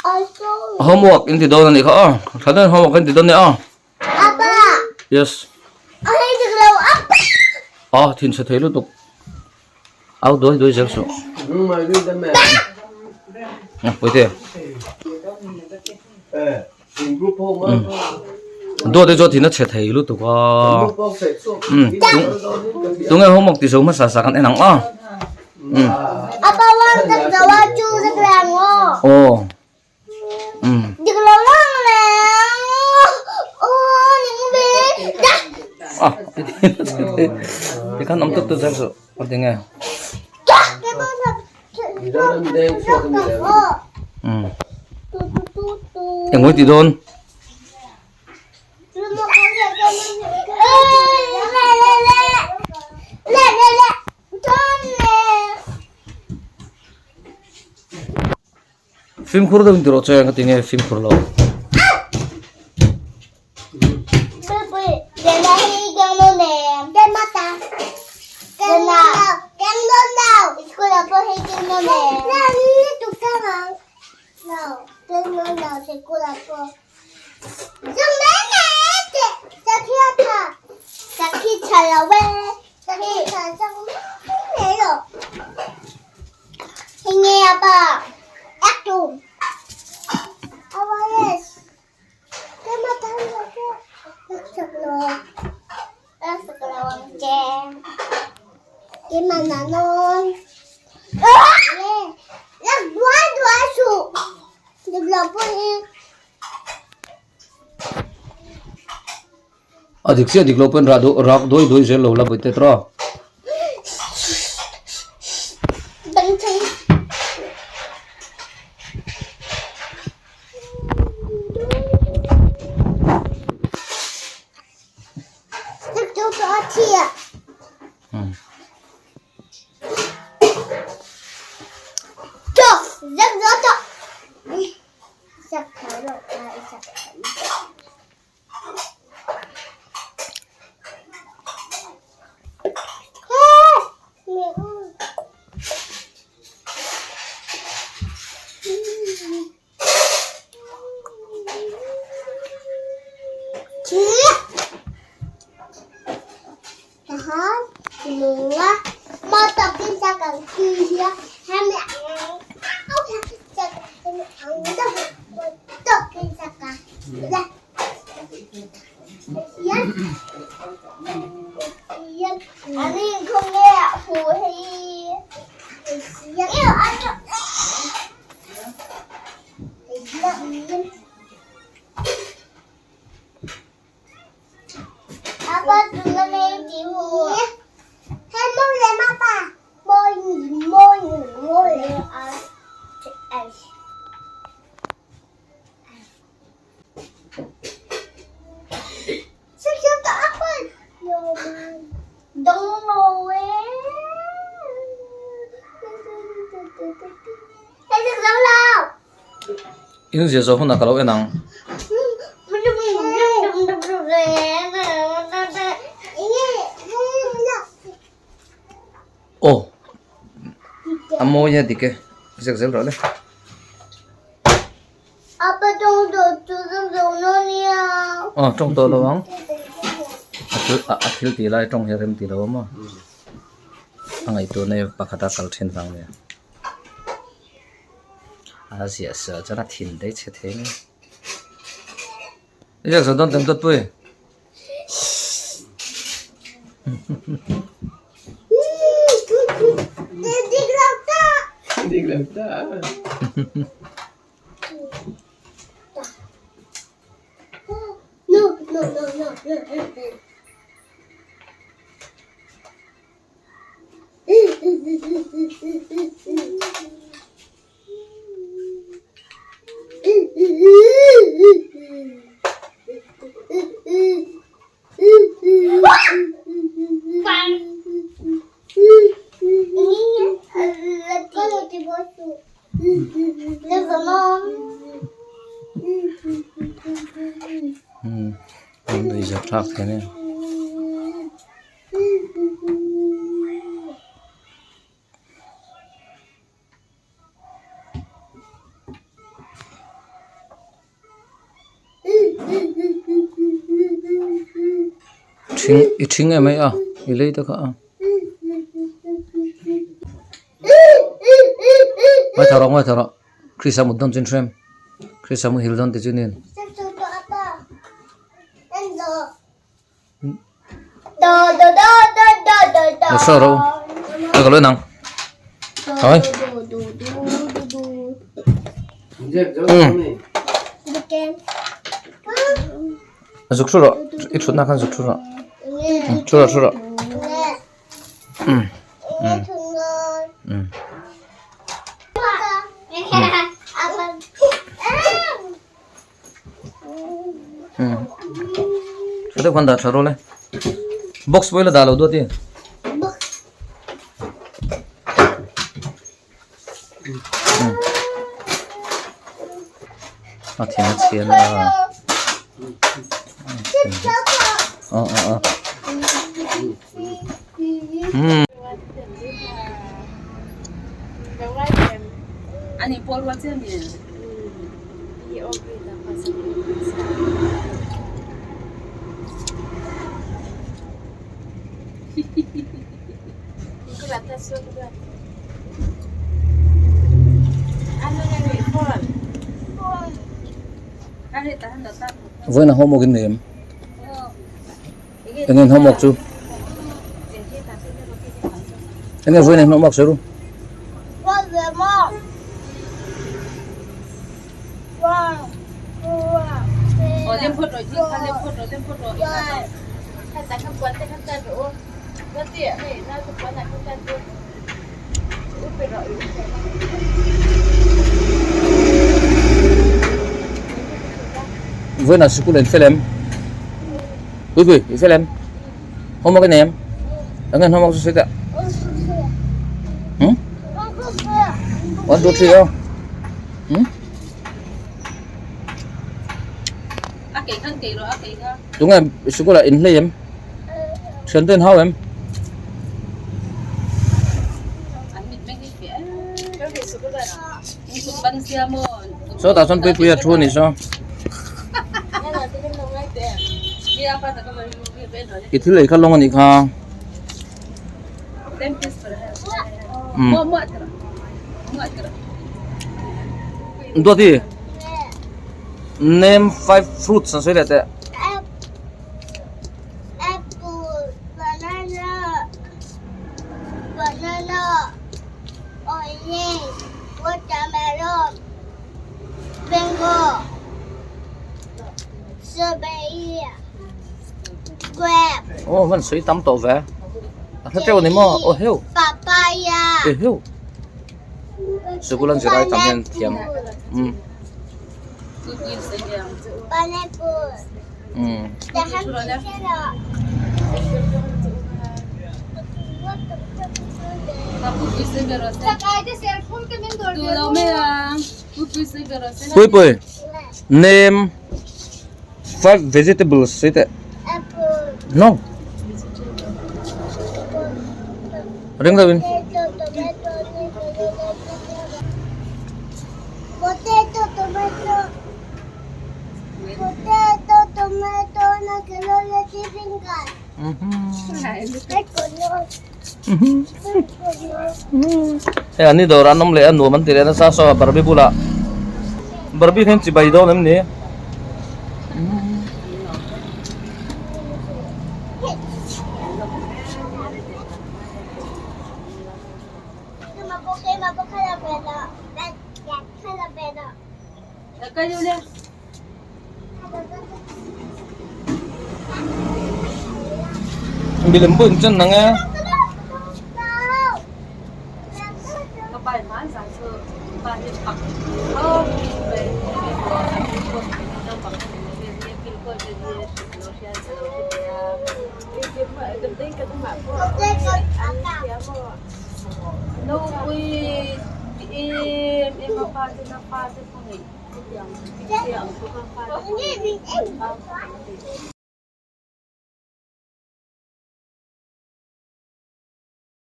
Homework in ti dawn a nih kha aw. Tha deuhin homework in ti dawn nia aw. Yes. A thin chhe thei lutuk. Au duai duai zel suh. Puite. Duat te chu a thin a chhe thei lutuk a. Tunge homework ti zo hmasa sa kan en ang a. Aw. Tikhan awm tut tut zel suh a ti nge. Engmawii tih dawn. Fimkhur deuhin tih rawh che ka ti nge fimkhur lo. A dik chiah dik lo pawn rah duh rak duai duai zel lo la vawi te tawh. In zia zawh hunah ka lo en ang. Aw a mawi a dik e ziak zel rawh le. Aw tawng tawh lo ang a thil tih lai tawng hi a rem tih lo a maw a ngaihtuah na pakhat a kal thin vang nia. A ziah sual chuan a thin daih chhe thei mai. I ziak zawh dawn tam dawt pui. An nuihzat thlak thei ania. Ṭhing i ṭhing em mai a i lei te kha a. Ngaithla rawh ngaithla rawh Krista mut dawn chu in hrem Krista muhil dawn tih chu nin. Saw rawh u a ka lo en ang hawi zuk thu rawh i thutna khan zuk thu rawh thu rawh thu rawh um um um. Tha deuh khan dah tha rawh le box pawh i la dah lo duat i. A thin a chhian a a a a umm. Vawiin a homework in nei em? Eng nge homework chu? Eng nge vawiin homework sawi ru? Vawiinah sikul an fel em? Pui pui i fel em? Homework i nei em? Eng nge homework chu sawi teh? Hmm? 1 2 3 aw. Hmm? Tunge sikul ah in hlei em? Thian te in hau em? Sawtah chuan puipui a thu a nih saw. I thil ei kha lawng a nih kha. Umm. Duati name five fruits an sawi leh teh. Apple, banana, banana, orange, watermelon, mango, strawberry, grape. Oh, man sui tam tawh ve. A hla teuh a ni maw? Aw heu. Papaya. E heu. Sikul an zir ai tam hian thiam. Um. Pineapple. Um. Pui pui. Name five vegetables sawi teh. No. Ring deuhin. Potato, tomato, potato, tomato, lady finger. Hei an ni dawr an awm leh a nuam an ti leh nasa saw barbie bulah barbie hian chibai dawn em ni? Milem pawh in chen nang e.